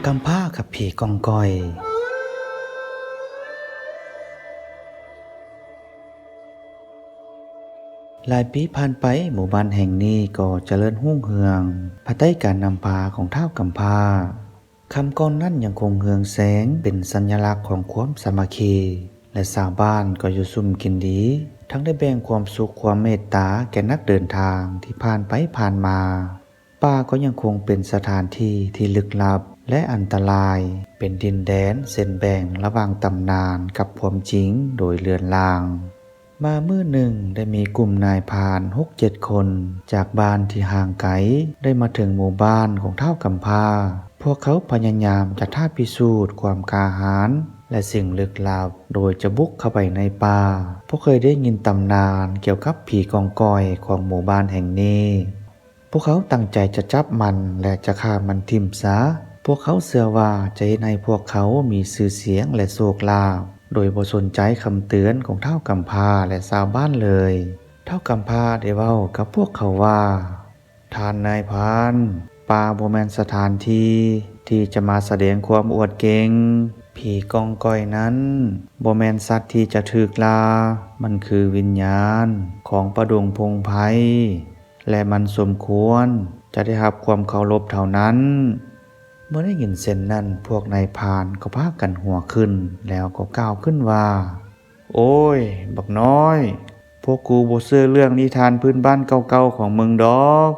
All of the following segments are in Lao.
ກຳພ້າກັບຜີກອງກອຍ. ຫຼາຍປີຜ່ານໄປ, ໝູ່ບ້ານແຫ່ງນີ້ກໍຈະເລີນຮຸ່ງເຮືອງ ພາຍໃຕ້ການນຳພາຂອງທ້າວກຳພ້າ. ຄ່ຳກ້ອນນັ້ນຍັງຄົງເຮືອງແສງເປັນສັນຍະລັກຂອງຄວາມສາມັກຄີ ແລະ ຊາວບ້ານກໍຢູ່ສຸມກິນດີ, ທັງໄດ້ແບ່ງຄວາມສຸກຄວາມເມດຕາແກ່ນັກເດີນທາງທີ່ຜ່ານໄປຜ່ານມາ. ປ່າກໍຍັງຄົງເປັນສະຖານທີ່ທີ່ລຶກລັບ ແລະ ອັນຕະລາຍ, ເປັນດິນແດນເສັ້ນແບ່ງລະຫວ່າງຕຳນານກັບຄວາມຈິງໂດຍເລືອນລາງ. ມາມື້ໜຶ່ງໄດ້ມີກຸ່ມນາຍພານຫົກເຈັດຄົນຈາກບ້ານທີ່ຫ່າງໄກ ໄດ້ມາເຖິງໝູ່ບ້ານຂອງທ້າວກຳພ້າ. ພວກເຂົາພະຍາຍາມຈະທ້າພິສູດຄວາມກ້າຫານ ແລະ ສິ່ງລຶກລັບ ໂດຍຈະບຸກເຂົ້າໄປໃນປ່າ. ພວກເຄີຍໄດ້ຍິນຕຳນານກ່ຽວກັບຜີກອງກອຍຂອງໝູ່ບ້ານແຫ່ງນີ້. ພວກເຂົາຕັ້ງໃຈຈະຈັບມັນ ແລະ ຈະຂ້າມັນຖິ້ມຊະ. ພວກເຂົາເຊື່ອວ່າຈະເຮັດໃຫ້ພວກເຂົາມີຊື່ສຽງ ແລະ ໂຊກລາບ, ໂດຍບໍ່ສົນໃຈຄຳເຕືອນຂອງທ້າວກຳພ້າ ແລະ ຊາວບ້ານເລີຍ. ທ້າວກຳພ້າໄດ້ເວົ້າກັບພວກເຂົາວ່າ, ທ່ານນາຍພານ, ປ່າບໍ່ແມ່ນສະຖານທີ່ທີ່ຈະມາສະແດງຄວາມອວດເກັ່ງ. ຜີກອງກອຍນັ້ນບໍ່ແມ່ນສັດທີ່ຈະຖືກລ່າ, ມັນຄືວິນຍານຂອງປ່າດົງພົງໄພ ແລະ ມັນສົມຄວນຈະໄດ້ຮັບຄວາມເຄົາລົບເທົ່ານັ້ນ. ເມື່ອໄດ້ຍິນເຊັ່ນນັ້ນ, ພວກນາຍພານກໍພາກັນຫົວຂຶ້ນ ແລ້ວກໍກ່າວຂຶ້ນວ່າ, ໂອ້ຍ, ບັກນ້ອຍ, ພວກກູບໍ່ເຊື່ອເລື່ອງນິທານພື້ນບ້ານເກົ່າໆຂອງມຶງດອກ.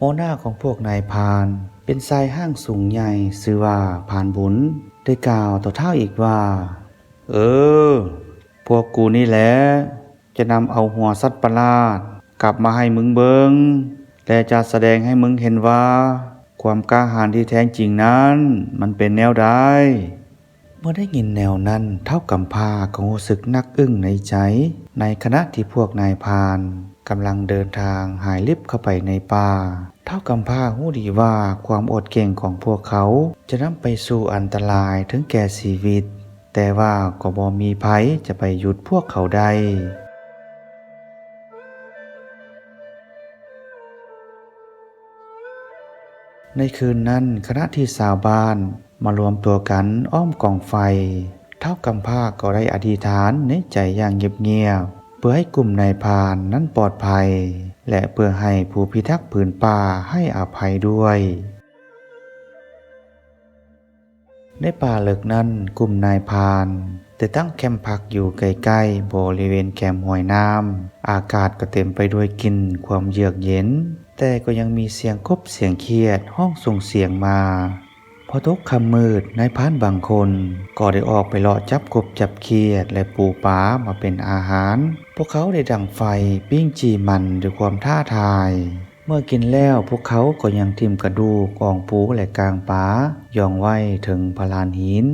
ຫົວໜ້າຂອງພວກນາຍພານເປັນຊາຍຮ່າງສູງໃຫຍ່ ຊື່ວ່າພານບຸນ ໄດ້ກ່າວຕໍ່ທ້າວອີກວ່າ, ເອີ, ພວກກູນີ້ແຫຼະ ຈະນຳເອົາຫົວສັດປະຫຼາດກັບມາໃຫ້ມຶງເບິ່ງ ແລະ ຈະສະແດງໃຫ້ມຶງເຫັນວ່າ ຄວາມກ້າຫານທີ່ແທ້ຈິງນັ້ນມັນເປັນແນວໃດ. ເມື່ອໄດ້ຍິນແນວນັ້ນ, ທ້າວກຳພ້າກໍຮູ້ສຶກໜັກອຶ້ງໃນໃຈ, ໃນຂະນະທີ່ພວກນາຍພານກຳລັງເດີນທາງຫາຍລິບເຂົ້າໄປໃນປ່າ. ທ້າວກຳພ້າຮູ້ດີວ່າຄວາມອວດເກັ່ງຂອງພວກເຂົາຈະນຳໄປສູ່ອັນຕະລາຍເຖິງແກ່ຊີວິດ, ແຕ່ວ່າກໍບໍ່ມີໃຜຈະໄປຢຸດພວກເຂົາໄດ້. ໃນຄືນນັ້ນ, ຂະນະທີ່ຊາວບ້ານມາລວມຕົວກັນອ້ອມກອງໄຟ, ທ້າວກຳພ້າກໍໄດ້ອະທິຖານໃນໃຈຢ່າງງຽບໆ ເພື່ອໃຫ້ກຸ່ມນາຍພານນັ້ນປອດໄພ ແລະ ເພື່ອໃຫ້ຜູ້ພິທັກຜືນປ່າໃຫ້ອະໄພດ້ວຍ. ໃນປ່າເລິກນັ້ນ, ກຸ່ມນາຍພານໄດ້ຕັ້ງແຄມພັກຢູ່ໃກ້ໆບໍລິເວນແຄມຫ້ວຍນ້ຳ. ອາກາດກໍເຕັມໄປດ້ວຍກິ່ນຄວາມເຍືອກເຢັນ, ແຕ່ກໍຍັງມີສຽງກົບສຽງຂຽດຮ້ອງສົ່ງສຽງມາ. ພໍຕົກຄ່ຳມືດ, ນາຍພານບາງຄົນກໍໄດ້ອອກໄປເລາະຈັບກົບຈັບຂຽດ ແລະ ປູປາມາເປັນອາຫານ. ພວກເຂົາໄດ້ດັງໄຟ, ປີ້ງຈີ່ມັນດ້ວຍຄວາມທ້າທາຍ. ເມື່ອກິນແລ້ວ, ພວກເຂົາກໍຍັງຖິ້ມກະດູກ, ອອງປູ ແລະ ກ້າງປາ ຢ່ອງໄວ້ເທິງພະລານຫີນ,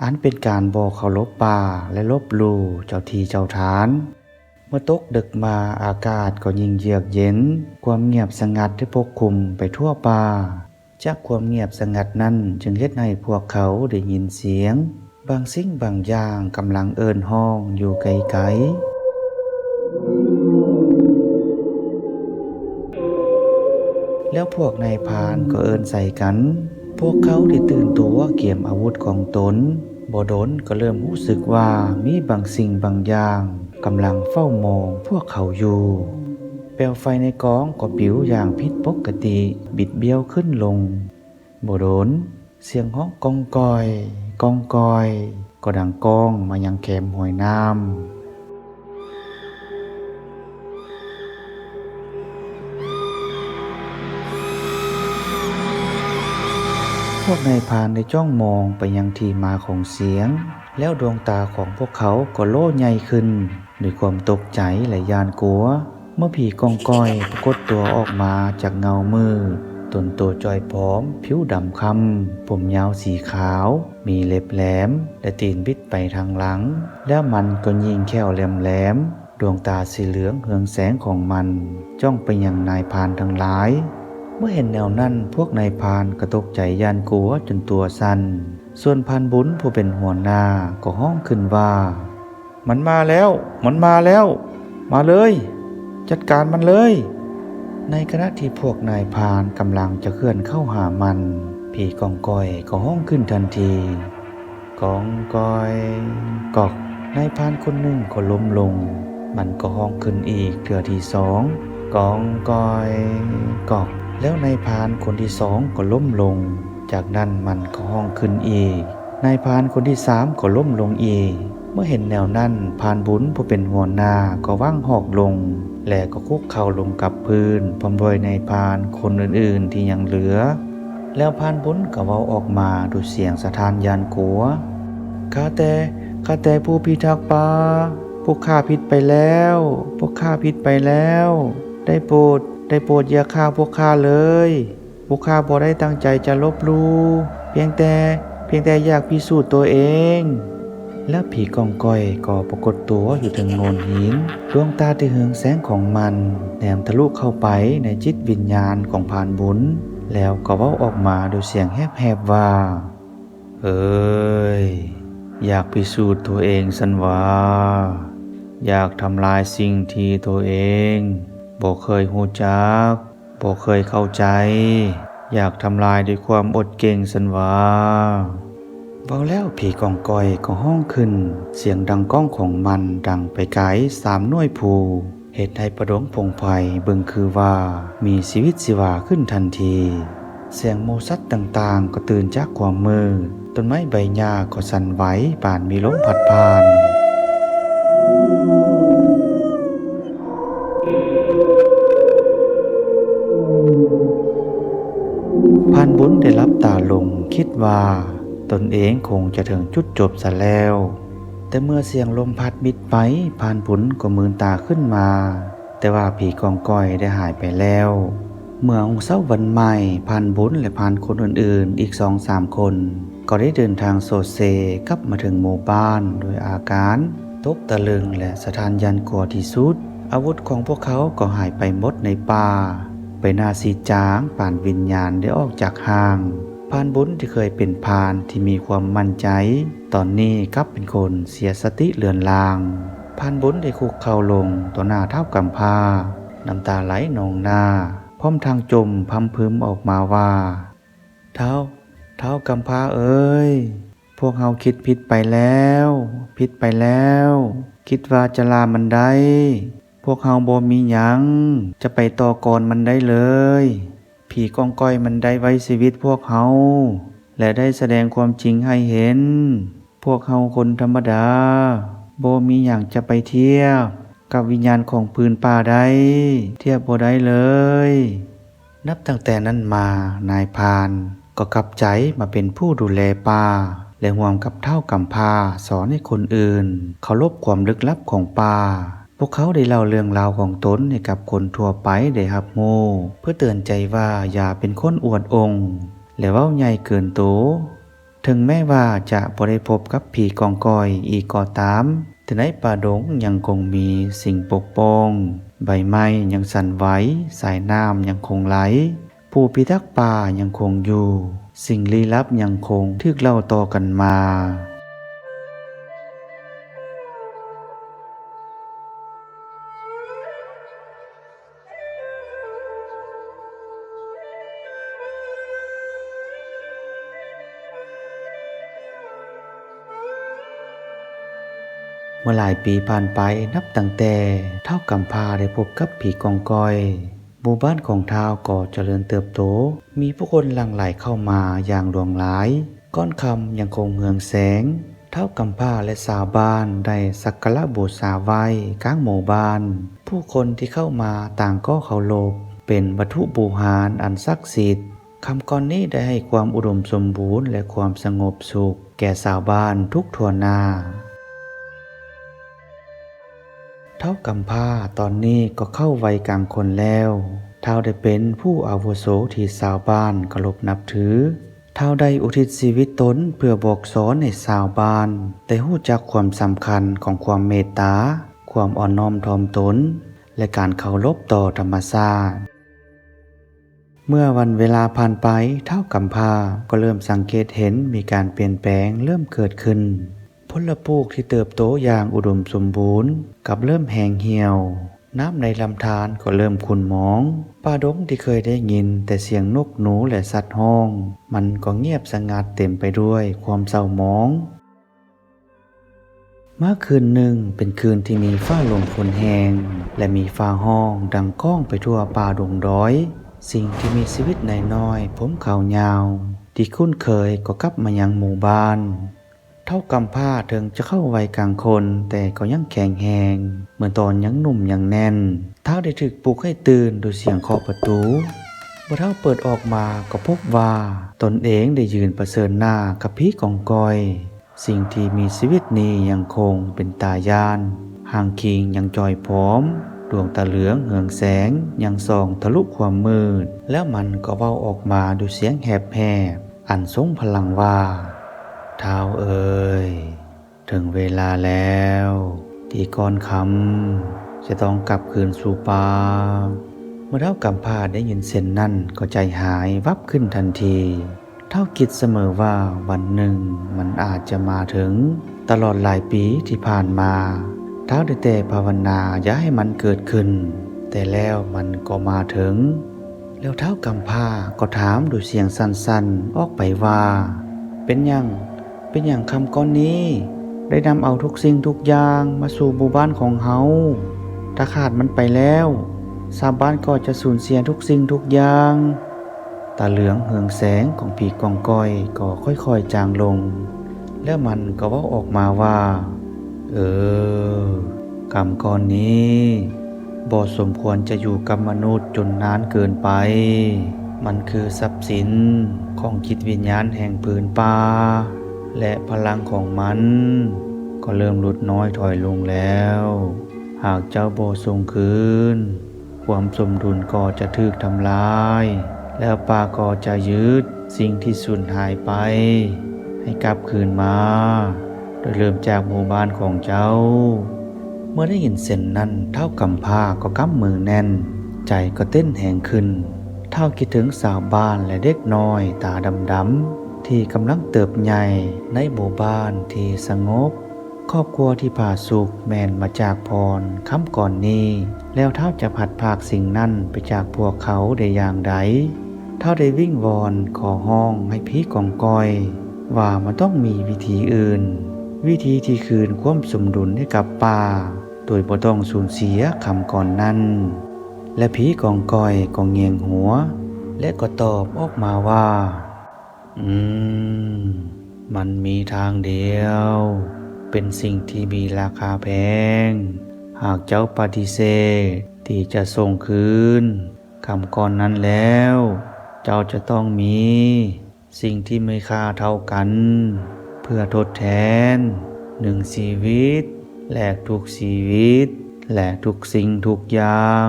ອັນເປັນການບໍ່ເຄົາລົບປ່າ ແລະ ລົບຫຼູ່ເຈົ້າທີ່ເຈົ້າທານ. ເມື່ອຕົກດຶກມາ, ອາກາດກໍຍິ່ງເຍືອກເຢັນ, ຄວາມງຽບສະຫງັດໄດ້ປົກຄຸມໄປທົ່ວປ່າ. ຈາກຄວາມງຽບສະຫງັດນັ້ນ ຈຶ່ງເຮັດໃຫ້ພວກເຂົາໄດ້ຍິນສຽງ ບາງສິ່ງບາງຢ່າງກຳລັງເອີ້ນຮ້ອງຢູ່ໄກໆ. ແລ້ວພວກນາຍພານກໍເອີ້ນໃສ່ກັນ. ພວກເຂົາໄດ້ຕື່ນຕົວກຽມອາວຸດຂອງຕົນ. ບໍ່ດົນກໍເລີ່ມຮູ້ສຶກວ່າມີບາງສິ່ງບາງຢ່າງກຳລັງເຝົ້າມອງພວກເຂົາຢູ່. ແປວໄຟໃນກອງກໍປິວຢ່າງຜິດປົກກະຕິ, ບິດບ້ຽວຂຶ້ນລົງ. ບໍ່ດົນ, ສຽງຮ້ອງກ້ອງກ້ອຍ, ກ້ອງກ້ອຍ ກໍດັງກ້ອງມາຍັງແຄມຫ້ວຍນ້ຳ. ພວກນາຍພານໄດ້ຈ້ອງມອງໄປຍັງທີ່ມາຂອງສຽງ, ແລ້ວດວງຕາຂອງພວກເຂົາກໍໂຫຼໃຫຍ່ຂຶ້ນ ດ້ວຍຄວາມຕົກໃຈ ແລະ ຢ້ານກົວ ເມື່ອຜີກ້ອງກ້ອຍປາກົດຕົວອອກມາຈາກເງົາມືດ, ຕົນໂຕຈ່ອຍຜອມ, ຜິວດຳຄ້ຳ, ຜົມຍາວສີຂາວ, ມີເລັບແຫຼມ ແລະ ຕີນບິດໄປທາງຫຼັງ, ແລ້ວມັນກໍຍິງແຂ້ວແຫຼມໆ, ດວງຕາສີເຫຼືອງເຮືອງແສງຂອງມັນຈ້ອງໄປຍັງນາຍພານທັງຫຼາຍ. ເມື່ອເຫັນແນວນັ້ນ, ພວກນາຍພານກໍຕົກໃຈຢ້ານກົວຈົນຕົວສັ່ນ. ສ່ວນພານບຸນຜູ້ເປັນຫົວໜ້າກໍຮ້ອງຂຶ້ນວ່າ, ມັນມາແລ້ວ! ມັນມາແລ້ວ! ມາເລີຍ! ຈັດການມັນເລີຍ! ໃນຂະນະທີ່ພວກນາຍພານກຳລັງຈະເຄື່ອນເຂົ້າຫາມັນ, ຜີກອງກອຍກໍຮ້ອງຂຶ້ນທັນທີ, ກອງກອຍ ກອກ. ນາຍພານຄົນໜຶ່ງກໍລົ້ມລົງ, ມັນກໍຮ້ອງຂຶ້ນອີກເທື່ອທີສອງ, ກອງກອຍ ກອກ. ແລ້ວນາຍພານຄົນທີສອງກໍລົ້ມລົງ, ຈາກນັ້ນມັນກໍຮ້ອງຂຶ້ນອີກ. ນາຍພານຄົນທີສາມກໍລົ້ມລົງອີກ. ເມື່ອເຫັນແນວນັ້ນ, ພານບຸນຜູ້ເປັນຫົວໜ້າກໍວາງຫອກລົງ ແລະ ກໍຄຸກເຂົ່າລົງກັບພື້ນ ພ້ອມດ້ວຍນາຍພານຄົນອື່ນໆທີ່ຍັງເຫຼືອ. ແລ້ວພານບຸນກໍເວົ້າອອກມາດ້ວຍສຽງສະທ້ານຢ້ານກົວ, ຂ້າແຕ່, ຂ້າແຕ່ຜູ້ພິທັກປ່າ, ພວກຂ້າຜິດໄປແລ້ວ, ພວກຂ້າຜິດໄປແລ້ວ. ໄດ້ໂປດ, ໄດ້ໂປດຢ່າຂ້າພວກຂ້າເລີຍ. ພວກຂ້າບໍ່ໄດ້ຕັ້ງໃຈຈະລົບຫຼູ່, ພຽງແຕ່, ພຽງແຕ່ຢາກພິສູດຕົວເອງ. ແລ້ວຜີກອງກອຍກໍປາກົດຕົວຢູ່ເທິງໂງ່ນຫີນ, ດວງຕາທີ່ເຮືອງແສງຂອງມັນແນມທະລຸເຂົ້າໄປໃນຈິດວິນຍານຂອງພານບຸນ, ແລ້ວກໍເວົ້າອອກມາດ້ວຍສຽງແຫບໆວ່າ, ເອີຍ, ຢາກພິສູດຕົວເອງຊັ້ນຫວາ? ຢາກທຳລາຍສິ່ງທີ່ຕົວເອງບໍ່ເຄີຍຮູ້ຈັກ? ບໍ່ເຄີຍເຂົ້າໃຈ, ຢາກທຳລາຍດ້ວຍຄວາມອົດເກັ່ງຊັ້ນຫວາ? ເວົ້າແລ້ວຜີກອງກອຍກໍຮ້ອງຂຶ້ນ, ສຽງດັງກ້ອງຂອງມັນດັງໄປໄກສາມໜ່ວຍພູ, ເຮັດໃຫ້ປ່າດົງພົງໄພເບິ່ງຄືວ່າມີຊີວິດຊີວາຂຶ້ນທັນທີ. ສຽງໝູສັດຕ່າງໆກໍຕື່ນຈາກຄວາມມືດ, ຕົ້ນໄມ້ໃບຫຍ້າກໍສັ່ນໄຫວປານມີລົມພັດຜ່ານ. ພານບຸນໄດ້ຫຼັບຕາລົງ, ຄິດວ່າຕົນເອງຄົງຈະເຖິງຈຸດຈົບຊະແລ້ວ. ແຕ່ເມື່ອສຽງລົມພັດມິດໄປ, ພານບຸນກໍມືນຕາຂຶ້ນມາ, ແຕ່ວ່າຜີກອງກອຍໄດ້ຫາຍໄປແລ້ວ. ເມື່ອຮຸ່ງເຊົ້າວັນໃໝ່, ພານບຸນ ແລະ ພານຄົນອື່ນໆອີກສອງສາມຄົນ ກໍໄດ້ເດີນທາງໂຊເຊກັບມາເຖິງໝູ່ບ້ານດ້ວຍອາການຕົກຕະລຶງ ແລະ ສະທ້ານຢ້ານກົວທີ່ສຸດ. ອາວຸດຂອງພວກເຂົາກໍຫາຍໄປໝົດໃນປ່າ, ໃບໜ້າຊີດຈາງປານວິນຍານໄດ້ອອກຈາກຮ່າງ. ພານບຸນທີ່ເຄີຍເປັນພານທີ່ມີຄວາມໝັ້ນໃຈ, ຕອນນີ້ກັບເປັນຄົນເສຍສະຕິເລືອນລາງ. ພານບຸນໄດ້ຄຸກເຂົ່າລົງຕໍ່ໜ້າທ້າວກຳພ້າ, ນ້ຳຕາໄຫຼນອງໜ້າ, ພ້ອມທັງຈົ່ມພຳພຶມອອກມາວ່າ, ທ້າວ, ທ້າວກຳພ້າເອີຍ, ພວກເຮົາຄິດຜິດໄປແລ້ວ, ຜິດໄປແລ້ວ, ຄິດວ່າຈະລ່າມັນໄດ້, ພວກເຮົາບໍ່ມີຫຍັງຈະໄປຕໍ່ກອນມັນໄດ້ເລີຍ. ຜີກອງກອຍມັນໄດ້ໄວ້ຊີວິດພວກເຮົາ ແລະ ໄດ້ສະແດງຄວາມຈິງໃຫ້ເຫັນ. ພວກເຮົາຄົນທຳມະດາ ບໍ່ມີຫຍັງຈະໄປທຽບກັບວິນຍານຂອງພື້ນປ່າໄດ້, ທຽບບໍ່ໄດ້ເລີຍ. ນັບຕັ້ງແຕ່ນັ້ນມາ, ນາຍພານກໍກັບໃຈມາເປັນຜູ້ດູແລປ່າ ແລະ ຮ່ວມກັບທ້າວກຳພ້າສອນໃຫ້ຄົນອື່ນເຄົາລົບຄວາມລຶກລັບຂອງປ່າ. ພວກເຂົາໄດ້ເລົ່າເລື່ອງລາວຂອງຕົນໃຫ້ກັບຄົນທົ່ວໄປໄດ້ຮັບຮູ້ ເພື່ອເຕືອນໃຈວ່າຢ່າເປັນຄົນອວດອົງ ແລະ ເວົ້າໃຫຍ່ເກີນໂຕ. ເຖິງແມ້ວ່າຈະບໍ່ໄດ້ພົບກັບຜີກອງກອຍອີກກໍຕາມ, ແຕ່ໃນປ່າດົງຍັງຄົງມີສິ່ງປົກປ້ອງ, ໃບໄມ້ຍັງສັ່ນໄຫວ, ສາຍນ້ຳຍັງຄົງໄຫຼ, ຜູ້ພິທັກປ່າຍັງຄົງຢູ່, ສິ່ງລີ້ລັບຍັງຄົງຖືກເລົ່າຕໍ່ກັນມາ. ເມື່ອຫຼາຍປີຜ່ານໄປ, ນັບຕັ້ງແຕ່ທ້າວກຳພ້າໄດ້ພົບກັບຜີກອງກອຍ, ໝູ່ບ້ານຂອງທ້າວກໍຈະເລີນເຕີບໂຕ, ມີຜູ້ຄົນຫຼັ່ງໄຫຼເຂົ້າມາຢ່າງຫຼວງຫຼາຍ. ກ້ອນຄຳຍັງຄົງເຮືອງແສງ, ທ້າວກຳພ້າ ແລະ ຊາວບ້ານໄດ້ສັກກາລະບູຊາໄວ້ກາງໝູ່ບ້ານ. ຜູ້ຄົນທີ່ເຂົ້າມາຕ່າງກໍເຄົາລົບເປັນວັດຖຸບູຮານອັນສັກສິດ. ຄຳກ່ອນນີ້ໄດ້ໃຫ້ຄວາມອຸດົມສົມບູນ ແລະ ຄວາມສະຫງົບສຸກແກ່ຊາວບ້ານທຸກທົ່ວໜ້າ. ທ້າວກຳພ້າຕອນນີ້ກໍເຂົ້າໄວກາງຄົນແລ້ວ. ທ້າວໄດ້ເປັນຜູ້ອາວຸໂສທີ່ຊາວບ້ານເຄົາລົບນັບຖື. ທ້າວໄດ້ອຸທິດຊີວິດຕົນເພື່ອບອກສອນໃຫ້ຊາວບ້ານໄດ້ຮູ້ຈັກຄວາມສຳຄັນຂອງຄວາມເມດຕາ, ຄວາມອ່ອນນ້ອມຖ່ອມຕົນ ແລະ ການເຄົາລົບຕໍ່ທຳມະຊາດ. ເມື່ອວັນເວລາຜ່ານໄປ, ທ້າວກຳພ້າກໍເລີ່ມສັງເກດເຫັນມີການປ່ຽນແປງເລີ່ມເກີດຂຶ້ນ. ຜົນລະປູກທີ່ເຕີບໂຕຢ່າງອຸດົມສົມບູນກັບເລີ່ມແຫ້ງຫ່ຽວ. ນ້ຳໃນລຳທານກໍເລີ່ມຂຸ່ນໝອງ. ປ່າດົງທີ່ເຄີຍໄດ້ຍິນແຕ່ສຽງນົກໜູ ແລະ ສັດຮ້ອງ ມັນກໍງຽບສະຫງັດເຕັມໄປດ້ວຍຄວາມເສົ້າໝອງ. ມາຄືນໜຶ່ງເປັນຄືນທີ່ມີຟ້າລົມຝົນແຮງ ແລະ ມີຟ້າຮ້ອງດັງກ້ອງໄປທົ່ວປ່າດົງດອຍ. ສິ່ງທີ່ມີຊີວິດນ້ອຍໆ ຜົມຂາວຍາວທີ່ຄຸ້ນເຄີຍກໍກັບມາຍັງໝູ່ບ້ານ. ທ້າວກຳພ້າເຖິງຈະເຂົ້າໄວກາງຄົນ ແຕ່ກໍຍັງແຂງແຮງເໝືອນຕອນຍັງໜຸ່ມຍັງແໜ້ນ. ທ້າວໄດ້ຖືກປຸກໃຫ້ຕື່ນດ້ວຍສຽງເຄາະປະຕູ. ເມື່ອທ້າວເປີດອອກມາກໍພົບວ່າຕົນເອງໄດ້ຢືນປະເຊີນໜ້າກັບຜີກອງກອຍ. ສິ່ງທີ່ມີຊີວິດນີ້ຍັງຄົງເປັນຕາຢ້ານ. ຮ່າງຄີງຍັງຈ່ອຍຜອມ, ດວງຕາເຫຼືອງເຮືອງແສງຍັງສ່ອງທະລຸຄວາມມືດ, ແລ້ວມັນກໍເວົ້າອອກມາດ້ວຍສຽງແຫບໆ ອັນຊົງພະລັງວ່າ, ທ້າວເອີຍ, ເຖິງເວລາແລ້ວທີ່ກ່ອນຄ່ຳຈະຕ້ອງກັບຄືນສູ່ປ່າ. ເມື່ອທ້າວກຳພ້າໄດ້ຍິນເຊັ່ນນັ້ນກໍໃຈຫາຍວັບຂຶ້ນທັນທີ. ທ້າວຄິດສະເໝີວ່າວັນໜຶ່ງມັນອາດຈະມາເຖິງ. ຕະຫຼອດຫຼາຍປີທີ່ຜ່ານມາ, ທ້າວໄດ້ແຕ່ພາວະນາຢ່າໃຫ້ມັນເກີດຂຶ້ນ, ແຕ່ແລ້ວມັນກໍມາເຖິງ. ແລ້ວທ້າວກຳພ້າກໍຖາມດ້ວຍສຽງສັ່ນໆອອກໄປວ່າ, ເປັນຫຍັງ? ເປັນຫຍັງຄ່ຳກ່ອນນີ້ໄດ້ນຳເອົາທຸກສິ່ງທຸກຢ່າງມາສູ່ໝູ່ບ້ານຂອງເຮົາ? ຖ້າຂາດມັນໄປແລ້ວ, ຊາວບ້ານກໍຈະສູນເສຍທຸກສິ່ງທຸກຢ່າງ. ຕາເຫຼືອງເຮືອງແສງຂອງຜີກອງກອຍກໍຄ່ອຍໆຈາງລົງ, ແລ້ວມັນກໍເວົ້າອອກມາວ່າ, ເອີ, ກຳກ້ອນນີ້ບໍ່ສົມຄວນຈະຢູ່ກັບມະນຸດຈົນນານເກີນໄປ. ມັນຄືຊັບສິນຂອງຈິດວິນຍານແຫ່ງພື້ນປ່າ ແລະ ພະລັງຂອງມັນກໍເລີ່ມຫຼຸດນ້ອຍຖອຍລົງແລ້ວ. ຫາກເຈົ້າບໍ່ສົ່ງຄືນ, ຄວາມສົມດຸນກໍຈະຖືກທຳລາຍ, ແລ້ວປ່າກໍຈະຍຶດສິ່ງທີ່ສູນຫາຍໄປໃຫ້ກັບຄືນມາ, ໂດຍເລີ່ມຈາກໝູ່ບ້ານຂອງເຈົ້າ. ເມື່ອໄດ້ຍິນເຊັ່ນນັ້ນ, ທ້າວກຳພ້າກໍກຳມືແໜ້ນ, ໃຈກໍເຕັ້ນແຮງຂຶ້ນ. ທ້າວຄິດເຖິງຊາວບ້ານ ແລະ ເດັກນ້ອຍຕາດຳໆ ທີ່ກຳລັງເຕີບໃຫຍ່ໃນໝູ່ບ້ານທີ່ສະຫງົບ. ຄອບຄົວທີ່ຜາສຸກແມ່ນມາຈາກພອນຄຳກ່ອນນີ້ ແລ້ວທ້າວຈະພັດພາກສິ່ງນັ້ນໄປຈາກພວກເຂົາໄດ້ຢ່າງໃດ? ທ້າວໄດ້ວິງວອນຂໍຮ້ອງໃຫ້ຜີກອງກອຍວ່າມັນຕ້ອງມີວິທີອື່ນ, ວິທີທີ່ຄືນຄວາມສົມດຸນໃຫ້ກັບປ່າ ໂດຍບໍ່ຕ້ອງສູນເສຍຄຳກ່ອນນັ້ນ. ແລະ ຜີກອງກອຍກໍແຍງຫົວ ແລະ ກໍຕອບອອກມາວ່າ, ອືມ, ມັນມີທາງດຽວ, ເປັນສິ່ງທີ່ມີລາຄາແພງ. ຫາກເຈົ້າປະຕິເສດທີ່ຈະສົ່ງຄືນຄຳກ່ອນນັ້ນແລ້ວ, ເຈົ້າຈະຕ້ອງມີສິ່ງທີ່ມີຄ່າເທົ່າກັນ ເພື່ອທົດແທນໜຶ່ງຊີວິດ ແລະ ທຸກຊີວິດ ແລະ ທຸກສິ່ງທຸກຢ່າງ.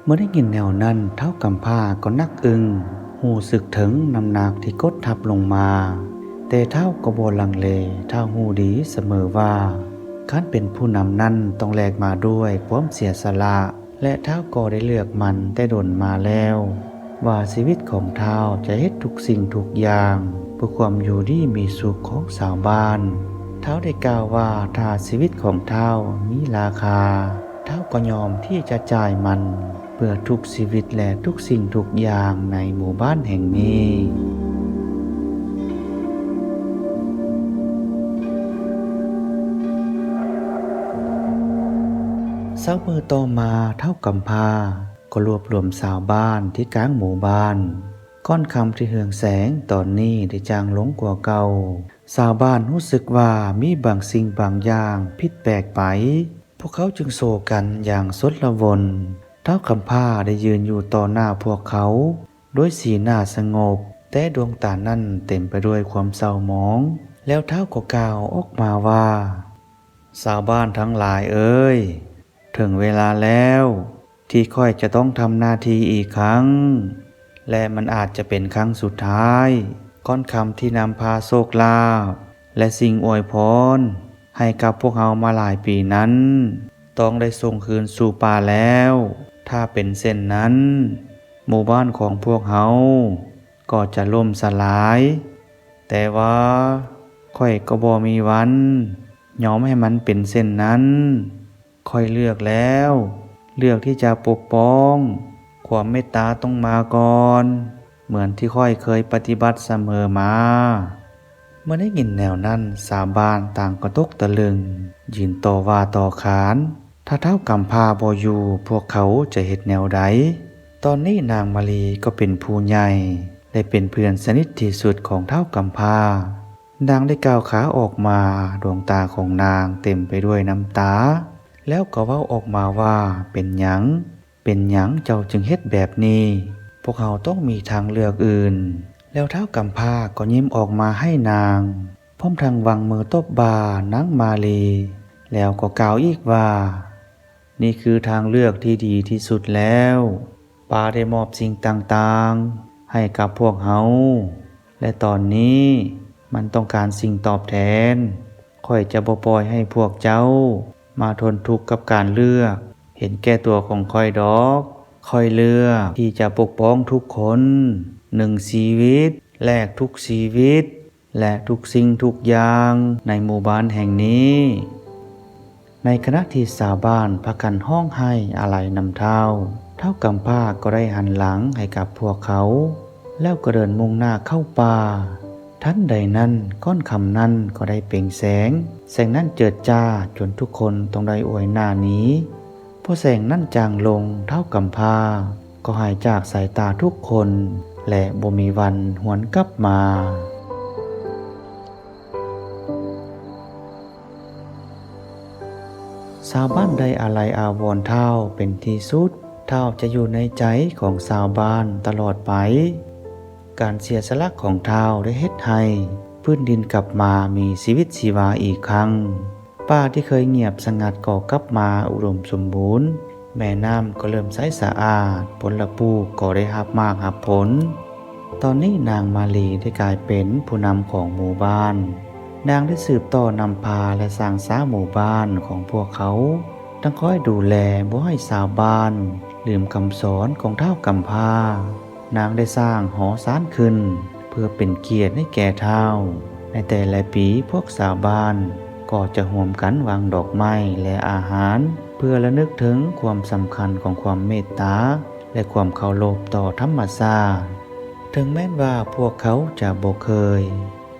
ເມື່ອໄດ້ຍິນແນວນັ້ນ, ທ້າວກຳພ້າກໍໜັກອຶ້ງ, ຮູ້ສຶກເຖິງນ້ຳໜັກທີ່ກົດທັບລົງມາ. ແຕ່ທ້າວກໍບໍ່ລັງເລ, ທ້າວຮູ້ດີສະເໝີວ່າ ການເປັນຜູ້ນຳນັ້ນຕ້ອງແລກມາດ້ວຍຄວາມເສຍສະຫຼະ, ແລະ ທ້າວກໍໄດ້ເລືອກໝັ້ນແຕ່ດົນມາແລ້ວ ວ່າຊີວິດຂອງທ້າວຈະເຮັດທຸກສິ່ງທຸກຢ່າງເພື່ອຄວາມຢູ່ດີມີສຸກຂອງຊາວບ້ານ. ທ້າວໄດ້ກ່າວວ່າ ຖ້າຊີວິດຂອງທ້າວມີລາຄາ, ທ້າວກໍຍອມທີ່ຈະຈ່າຍມັນເພື່ອທຸກຊີວິດ ແລະ ທຸກສິ່ງທຸກຢ່າງໃນໝູ່ບ້ານແຫ່ງນີ້. ເຊົ້າມື້ຕໍ່ມາ, ທ້າວກຳພ້າ ກໍລວບລວມຊາວບ້ານທີ່ກາງໝູ່ບ້ານ. ກ້ອນຄຳທີ່ເຮືອງແສງຕອນນີ້ໄດ້ຈາງລົງກວ່າເກົ່າ. ຊາວບ້ານຮູ້ສຶກວ່າມີບາງສິ່ງບາງຢ່າງຜິດແປກໄປ. ພວກເຂົາຈຶ່ງໂຊກັນຢ່າງຊົນລະວົນ. ທ້າວກຳພ້າໄດ້ຢືນຢູ່ຕໍ່ໜ້າພວກເຂົາດ້ວຍສີໜ້າສະຫງົບ, ແຕ່ດວງຕານັ້ນເຕັມໄປດ້ວຍຄວາມເສົ້າໝອງ. ແລ້ວທ້າວກໍກ່າວອອກມາວ່າ, ຊາວບ້ານທັງຫຼາຍເອີຍ, ເຖິງເວລາແລ້ວທີ່ຂ້ອຍຈະຕ້ອງທຳໜ້າທີ່ອີກຄັ້ງ, ແລະ ມັນອາດຈະເປັນຄັ້ງສຸດທ້າຍ. ກ້ອນຄຳທີ່ນຳພາໂຊກລາບ ແລະ ສິ່ງອວຍພອນໃຫ້ກັບພວກເຮົາມາຫຼາຍປີນັ້ນ ຕ້ອງໄດ້ສົ່ງຄືນສູ່ປ່າແລ້ວ. ຖ້າເປັນເຊັ່ນນັ້ນ, ໝູ່ບ້ານຂອງພວກເຮົາກໍຈະລົ້ມສະຫຼາຍ. ແຕ່ວ່າຂ້ອຍກໍບໍ່ມີວັນຍອມໃຫ້ມັນເປັນເຊັ່ນນັ້ນ. ຂ້ອຍເລືອກແລ້ວ ເລືອກທີ່ຈະປົກປ້ອງ, ຄວາມເມດຕາຕ້ອງມາກ່ອນ, ເໝືອນທີ່ຂ້ອຍເຄີຍປະຕິບັດສະເໝີມາ." ເມື່ອໄດ້ຍິນແນວນັ້ນ, ຊາວບ້ານຕ່າງກໍຕົກຕະລຶງ, ຢືນຕໍ່ວ່າຕໍ່ຂານ. ຖ້າທ້າວກຳພ້າບໍ່ຢູ່, ພວກເຂົາຈະເຮັດແນວໃດ? ຕອນນີ້ນາງມາລີກໍເປັນຜູ້ໃຫຍ່ ແລະ ເປັນເພື່ອນສະໜິດທີ່ສຸດຂອງທ້າວກຳພ້າ. ນາງໄດ້ກ້າວຂາອອກມາ, ດວງຕາຂອງນາງເຕັມໄປດ້ວຍນ້ຳຕາ, ແລ້ວກໍເວົ້າອອກມາວ່າ, "ເປັນຫຍັງ? ເປັນຫຍັງເຈົ້າຈຶ່ງເຮັດແບບນີ້? ພວກເຮົາຕ້ອງມີທາງເລືອກອື່ນ." ແລ້ວທ້າວກຳພ້າກໍຍິ້ມອອກມາໃຫ້ນາງ, ພ້ອມທັງຫວ່າງມືຕົບບ່ານາງມາລີ, ແລ້ວກໍກ່າວອີກວ່າ, "ນີ້ຄືທາງເລືອກທີ່ດີທີ່ສຸດແລ້ວ. ປ້າໄດ້ມອບສິ່ງຕ່າງໆໃຫ້ກັບພວກເຮົາ, ແລະ ຕອນນີ້ມັນຕ້ອງການສິ່ງຕອບແທນ. ຂ້ອຍຈະບໍ່ປ່ອຍໃຫ້ພວກເຈົ້າມາທົນທຸກກັບການເລືອກເຫັນແກ່ຕົວຂອງຂ້ອຍດອກ. ຂ້ອຍເລືອກທີ່ຈະປົກປ້ອງທຸກຄົນ, ໜຶ່ງຊີວິດ, ແລກທຸກຊີວິດ ແລະ ທຸກສິ່ງທຸກຢ່າງໃນໝູ່ບ້ານແຫ່ງນີ້." ໃນຂະນະທີ່ຊາວບ້ານພາກັນຮ້ອງໄຫ້ອາໄລນຳທ້າວ, ທ້າວກຳພ້າກໍໄດ້ຫັນຫຼັງໃຫ້ກັບພວກເຂົາ, ແລ້ວກໍເດີນມຸ່ງໜ້າເຂົ້າປ່າ. ທັນໃດນັ້ນ, ກ້ອນຄຳນັ້ນກໍໄດ້ເປັ່ງແສງ, ແສງນັ້ນເຈີດຈ້າຈົນທຸກຄົນຕ້ອງໄດ້ອວຍໜ້າໜີ. ພໍແສງນັ້ນຈາງລົງ, ທ້າວກຳພ້າກໍຫາຍຈາກສາຍຕາທຸກຄົນ ແລະ ບໍ່ມີວັນຫວນກັບມາ. ຊາວບ້ານໄດ້ອາໄລອາວອນທ້າວເປັນທີ່ສຸດ. ທ້າວຈະຢູ່ໃນໃຈຂອງຊາວບ້ານຕະຫຼອດໄປ. ການເສຍສະຫຼະຂອງທ້າວໄດ້ເຮັດໃຫ້ພື້ນດິນກັບມາມີຊີວິດຊີວາອີກຄັ້ງ. ປ່າທີ່ເຄີຍງຽບສະຫງັດກໍກັບມາອຸດົມສົມບູນ. ແມ່ນ້ຳກໍເລີ່ມໃສສະອາດ, ຜົນລະປູກກໍໄດ້ຮັບໝາກຮັບຜົນ. ຕອນນີ້ນາງມາລີໄດ້ກາຍເປັນຜູ້ນຳຂອງໝູ່ບ້ານ. ນາງໄດ້ສືບຕໍ່ນຳພາ ແລະ ສ້າງສາໝູ່ບ້ານຂອງພວກເຂົາ, ທັງຄອຍດູແລບໍ່ໃຫ້ຊາວບ້ານລືມຄຳສອນຂອງທ້າວກຳພ້າ. ນາງໄດ້ສ້າງຫໍຊານຂຶ້ນເພື່ອເປັນກຽດໃຫ້ແກ່ທ້າວ. ໃນແຕ່ລະປີ, ພວກຊາວບ້ານກໍຈະຮ່ວມກັນວາງດອກໄມ້ ແລະ ອາຫານ ເພື່ອລະນຶກເຖິງຄວາມສຳຄັນຂອງຄວາມເມດຕາ ແລະ ຄວາມເຄົາລົບຕໍ່ທຳມະຊາດ. ເຖິງແມ່ນວ່າພວກເຂົາຈະບໍ່ເຄີຍ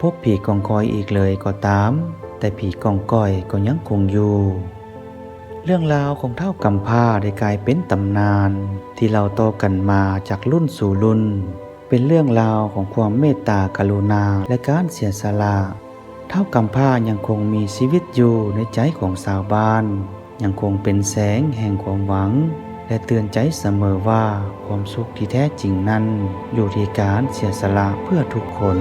ພົບຜີກອງກອຍອີກເລີຍກໍຕາມ, ແຕ່ຜີກອງກອຍກໍຍັງຄົງຢູ່. ເລື່ອງລາວຂອງທ້າວກຳພ້າໄດ້ກາຍເປັນຕຳນານທີ່ເລົ່າຕໍ່ກັນມາຈາກລຸ້ນສູ່ລຸ້ນ, ເປັນເລື່ອງລາວຂອງຄວາມເມດຕາກະລຸນາ ແລະ ການເສຍສະຫຼະ. ທ້າວກຳພ້າຍັງຄົງມີຊີວິດຢູ່ໃນໃຈຂອງຊາວບ້ານ, ຍັງຄົງເປັນແສງແຫ່ງຄວາມຫວັງ ແລະ ເຕືອນໃຈສະເໝີວ່າ ຄວາມສຸກທີ່ແທ້ຈິງນັ້ນຢູ່ທີ່ການເສຍສະຫຼະເພື່ອທຸກຄົນ.